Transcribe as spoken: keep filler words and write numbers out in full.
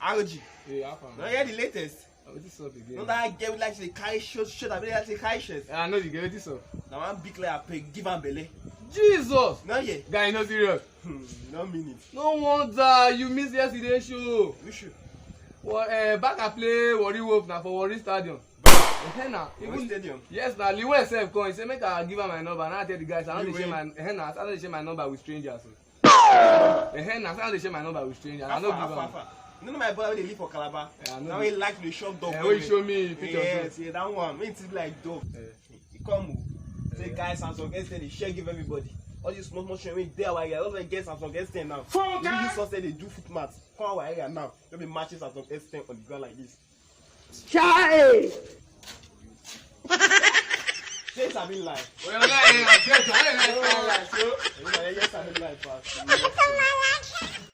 R G. Hey, how far? Now hear the latest. Wetin sup again? No that girl wey like to dey carry short short, abi like to dey carry short. I know the girl. Wetin sup? Na one big like pig give am belle. Jesus! No yeah. Guy, you no serious. Hmm, you no mean it. No wonder you miss yesterday show. Which show? Well, uh, back I play Warri Wolf na for Warri Stadium. Eh na. Warri Stadium? Yes na. Liwe sef come. He say make I give am my number. Now I tell the guys I no dey share my, Liwe? Eh na. I no dey share my number with strangers. Eh na. I no dey share my number with strangers. I no Afa, give afa, am. Afa. You know my brother wey dey live for Calabar? Yeah, I know Now the- he like to dey shop dog. Eh, Well wey well. Show me picture. Yes, yeah, that one. Make it be like dog. Eh. He come o. Say guys, Samsung S ten dey share give everybody. All this small small shit wey dey our area, all the girls Samsung S ten now. Phone. You use Samsung dey do foot mat. Come our area now. No be matching Samsung S ten on the ground like this. Chai! Say I be lie. Well, I like it. I like it. You know, yes, I be lie, pass.